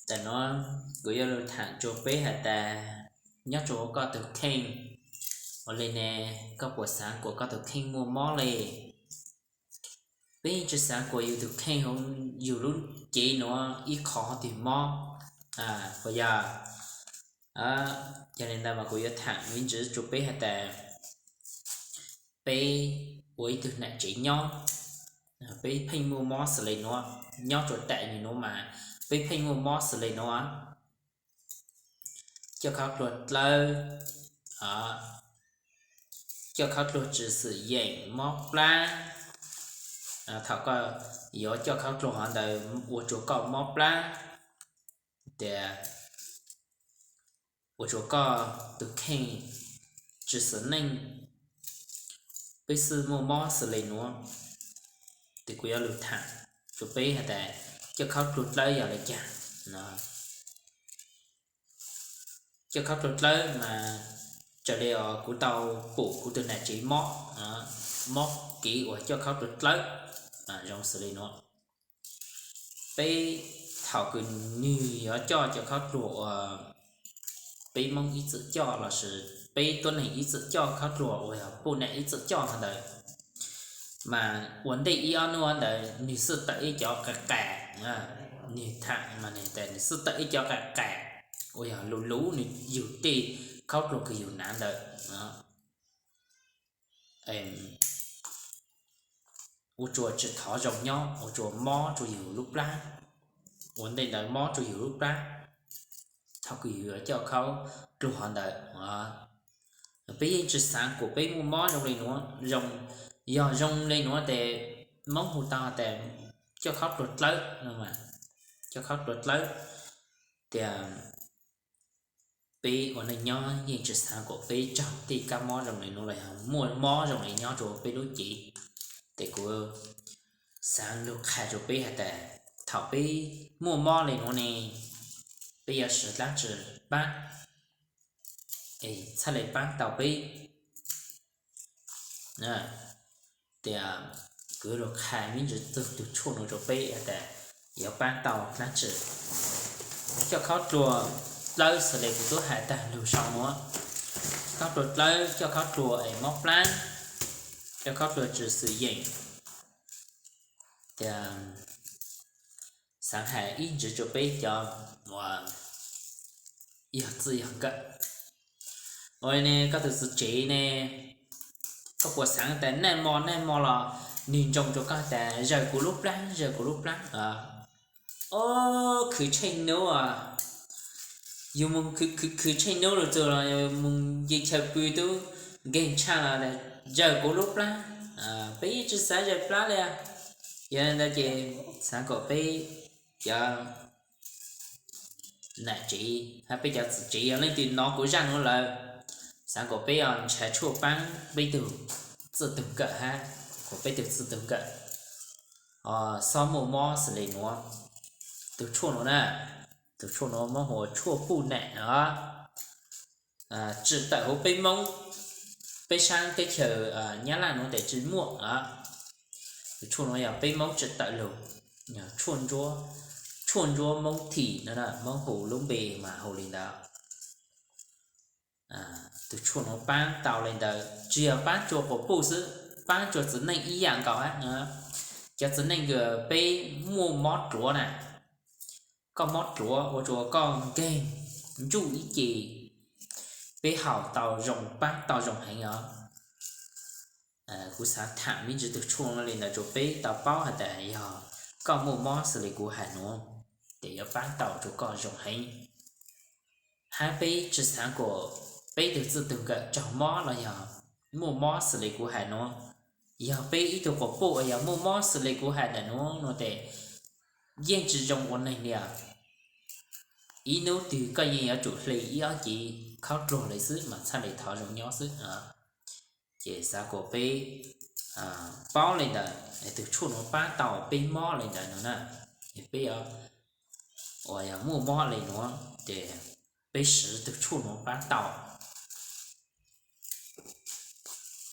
Tam no kuv yuav lug tham rua peb has tas, nyob rua koj tug kheej, ua le ne, koj puas xaav kuas koj tug kheej muaj mob le? Peb yeej tsi xaav kuas yug tug kheej hab yug lub cev nuav ib qho twg mob, puas yog? Yog le ntawd mas kuv yuav tham me ntsis rua peb has tas, peb ua ib tug nam tsev nyob, peb pheej muaj mob xws le nuav, nyob rua tam sim nuav mas peb pheej muaj mob xws le nuav: coj khaub dluag dlawb, coj khaub dluag tsi xwm yeem, mob plab. Thaum koj yuav coj khaub dluag hov ntawd ua rua koj mob plab, tes ua rua koj tug kheej tsi xwm neej, peb xwb muaj mob xws le nuav. Tes kuv yuav lug tham rua peb has tas, coj khaub dluag dlawb yog le caag. Coj khaub dluag dlawb mas, raws le kuv tau pum kuv tug nam tsev mob, mob kev uas coj khaub dluag dlawb, zoo xws le nuav. Peb, thaum kws nwg yuav coj cov khaub dluag uas peb Moob ib txwm coj lossis peb tuab neeg ib txwm coj khaub dluag uas yog puj nam ib txwm coj hov ntawd, mas ua ntej ib ob nub ntawd nwg xwb tawm ib cov qas qas, nwg tham mas nwg tas nwg xwb tawm ib cov qas qas uas yog luv luv nwg yug tej khaub dluag kws yug nav ntawd, ua rua tsi thov zoo nyob, ua rua mob rua yug lub plab, ua ntej ntawd mob rua yug lub plab. Thaum kws yug yuav coj khaub dluag hov ntawd, peb yeej tsi xaav kuas peb muaj mob zoo le nuav, yog zoo le nuav tes Moob hu tau tas coj khaub dluag dlawb, coj khaub dluag dlawb. Tias peb ua neej nyob yeej tsi xaav kuas peb raug tej kab mob zoo le nuav los yog muaj mob zoo le nyob rua peb lub cev. Tes kuv xaav lug qha rua peb has tas, thaum peb muaj mob le nuav ne, peb yuav siv dlaab tsi paab es txhaj le paab tau peb? Tias kuv lug qha me ntsis txug tug tshuaj nuav rua peb has tas yuav paab tau dlaab tsi. Coj khaub dluag dlawb xws le kuv tub has taag lug sau nuav, khaub dluag dlawb, coj khaub dluag es mob plab, coj khaub dluag tsi xwm yeem. Tias xaav has ib ntsis rua peb cov uas yog txwj yog nkawm. Ua ne, koj tug txiv tsev ne, koj puas xaav tas naj mo naj mo los nwg ntsoo rua koj tas zawg kuv lub plab, zawg kuv lub plab? O, khwv tsheej nub, yug moog khwv khwv tsheej nub lug txug los moog nce chaw pw tub nkeeg tshaaj los zawg kuv lub plab. Peb yeej tsi xaav zawg plab le. Yog le ntawd ces xaav kuas peb cov nam tsev hab peb cov txiv tsev yog leej twg nov kuv zaaj nuav lawm, xaav kuas peb nrhav tshuaj paab peb tug txwj tug nkawm hab kuas peb tug txwj tug nkawm xob muaj mob xws le nuav. Tug tshuaj nuav na, tug tshuaj nuav muab hu ua tshuaj puj nam os. Tsi tawm huv peb Moob, peb saab teb chaws Nyab Laj nuav tes tsi muaj. Tug tshuaj nuav yog peb Moob tsi tawm lug, tshuaj ntsuab Moob Thim no, Moob hu lub npe mas hu le ntawd. Tug tshuaj nuav paab tau le ntawd tsi yog paab rua quas puj xwb, paab rua txiv neej ib yaam nkaus hab. Cov txiv neej kws peb muaj mob dluav na, koj mob dluav ua rua koj nkeeg ntsuj ib ce, peb haus tau zoo, paab tau zoo heev os. Kuv xaav tham me ntsis tug tshuaj nuav le ntawd rua peb tau paub has tas yog koj muaj mob xws le kuv hais nuav, ces yuav paab tau rua koj zoo heev. Hab peb tsi xaav kuas peb tug txwj tug nkawm raug mob los yog muaj mob xws le kuv hais nuav. Yog peb ib tug quas puj yog muaj mob xws le kuv hais ntawm nuav no tes yeej tsi zoo ua neeg li os. Ib nub twg koj yeej yuav tsum hle ib ob cev khaub dluag le xwb mas txhaj le thov zoo nyob xwb. Ces xaav kuas peb paub le ntawd, tug tshuaj nuav paab tau peb mob le ntawd no na. Peb uas yog muaj mob le nuav ces peb siv tug tshuaj nuav paab tau.